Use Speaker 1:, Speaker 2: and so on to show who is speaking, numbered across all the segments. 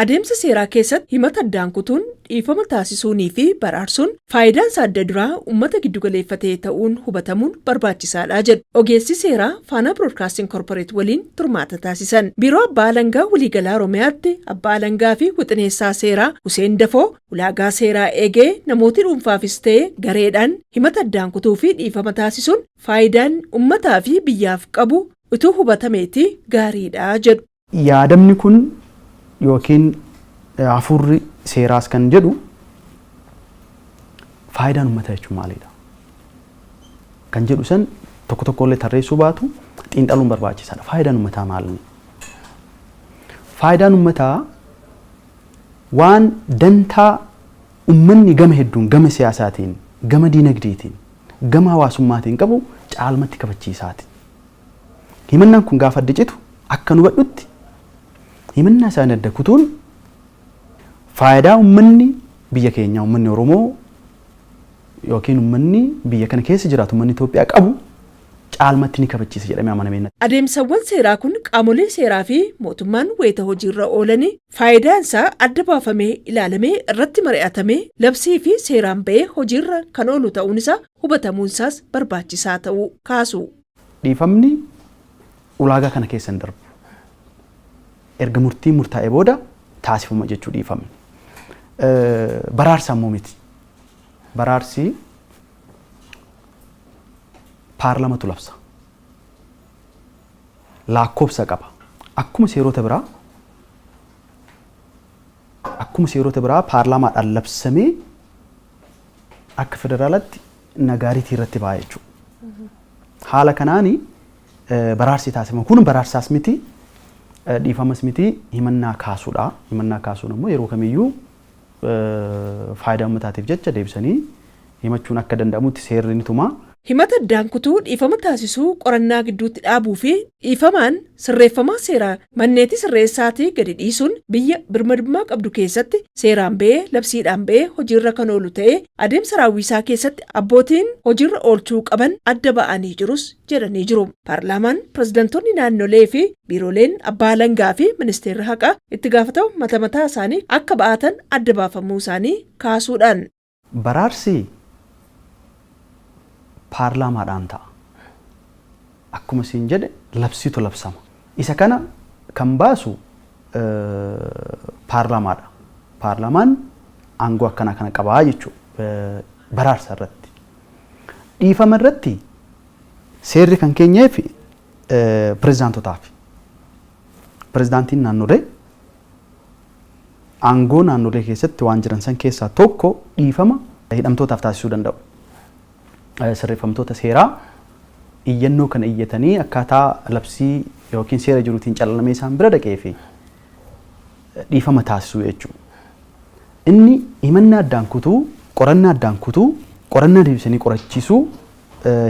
Speaker 1: Adeemsa seeraa keessatti himata addaan kutuun, dhiifama taasisuunii fi baraarsuun faayidaan isaa adda duraa uummata giddugaleeffatee ta'uun hubatamuun barbaachisaadha jedhu. Ogeessi seeraa Faanaa Biroodkaasting Korporeet waliin turmaata taasisan. Biiroo Abbaa Alangaa Waliigalaa Oromiyaatti Abbaa Alangaa fi Wixineessaa Seeraa Huseen Dafoo ulaagaa seeraa eegee namooti dhuunfaafis ta'e gareedhaan himata addaan kutuu fi dhiifama taasisuun faayidaan uummataa fi biyyaaf qabu utuu hubatameeti gaariidha jedhu.
Speaker 2: Yaadamni kun yookiin hafuurri seeraas kan jedhu faayidaan uummataa jechuun maalidha? Kan jedhu san tokko tokkollee tarreessuu baatu xiinxaluun barbaachisaadha. Faayidaan uummataa maali? Faayidaan uummataa waan dantaa uummanni gama hedduun, gama siyaasaatiin, gama diinagdeetiin, gama hawaasummaatiin qabu caalmatti kabachiisaati. Himannaan kun gaafa adda citu akka nu hubadhutti himannaa isaanii adda kutuun faayidaa uummanni biyya keenyaa, uummanni Oromoo yookiin uummanni biyya kana keessa jiraatu, uummanni Itoophiyaa qabu caalmatti ni kabachiisa jedhamee amanamee.
Speaker 1: Adeemsawwan seeraa kun qaamolee seeraa fi mootummaan wayita hojiirra oolanii faayidaan isaa adda baafamee ilaalamee irratti mari'atamee labsii fi seeraan ba'ee hojiirra kan oolu ta'uun isaa hubatamuun isaas barbaachisaa ta'uu kaasu.
Speaker 2: Dhiifamni ulaagaa kana keessa hin darbu. Erga murtiin murtaa'ee booda taasifama jechuu dhiifamni. Baraarsa ammoo miti. Baraarsi paarlamatu labsa. Lakkoofsa qaba. Akkuma seerota biraa paarlaamaadhaan labsamee akka federaalaatti nagaariitii irratti ba'a jechuudha. Haala kanaani baraarsi taasifama. Kun baraarsaas miti, dhiifamas miti, himannaa kaasuudha. Himannaa kaasuun ammoo yeroo kamiyyuu faayidaa uummataatiif jecha deebisanii himachuun akka danda'amutti seerri ni tuma.
Speaker 1: Himata addaan kutuu, dhiifama taasisuu, qorannaa gidduutti dhaabuu fi dhiifamaan sirreeffamaa seeraa manneetii sirreessaatii gadi dhiisuun biyya birmadummaa qabdu keessatti seeraan ba'ee, labsiidhaan ba'ee hojiirra kan oolu ta'ee adeemsa raawwisaa keessatti abbootiin hojiirra oolchuu qaban adda ba'anii jirus jedhanii jiru. Paarlaamaan, pirezidantoonni naannolee fi biirooleen abbaa alangaa fi ministeerri haqaa itti gaafatama mata mataa isaanii akka ba'atan adda baafamuu isaanii kaasuudhaan.
Speaker 2: Baraarsi paarlaamaadhaan ta'a. Akkuma siin jedhe labsiitu labsama. Isa kana kan baasu paarlaamaadha. Paarlaamaan aangoo akkanaa kana qabaa jechuudha baraarsa irratti. Dhiifama irratti seerri kan keenyeef pirezidaantotaaf. Pirezidaantiin naannolee aangoo naannolee keessatti waan jiran san keessaa tokko dhiifama hidhamtootaaf taasisuu danda'u. Sirreeffamtoota seeraa iyyannoo kana iyyatanii akkaataa labsii yookiin seera jiruutiin calalamee isaan bira dhaqee fi dhiifama taasisuu jechuudha. Inni himannaa addaan kutuu, qorannaa addaan kutuu, qorannaa deebisanii qorachiisuu,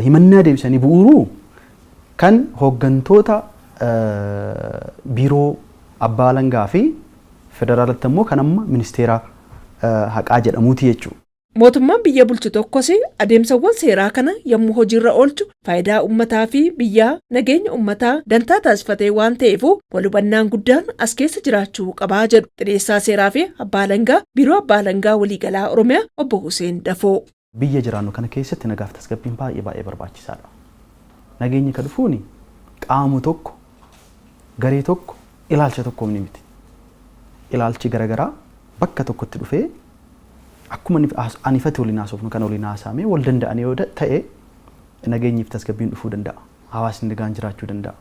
Speaker 2: himannaa deebisanii bu'uuruu kan hooggantoota biiroo abbaa alangaa fi federaalatti ammoo kan amma ministeera haqaa jedhamuuti jechuudha.
Speaker 1: Mootummaan biyya bulchu tokkos adeemsawwan seeraa kana yommuu hojiirra oolchu faayidaa uummataa fi biyyaa, nageenya uummataa dantaa taasifatee waan ta'eef wal hubannaan guddaan as keessa jiraachuu qabaa jedhu xineessaa seeraa fi abbaa alangaa biiroo abbaa alangaa waliigalaa Oromiyaa obbo Huseen Dafoo.
Speaker 2: Biyya jiraannu kana keessatti nagaaf tasgabbiin baay'ee baay'ee barbaachisaadha. Nageenyi ka dhufuuni qaama tokko, garee tokko, ilaalcha tokkoon ni miti. Ilaalchi garaagaraa bakka tokkotti dhufee akkuma anifati waliin haasofnu kana waliin haasa'amee wal danda'anii yoo ta'e nageenyiif tasgabbiin dhufuu danda'a. Hawaasni nagaan jiraachuu danda'a.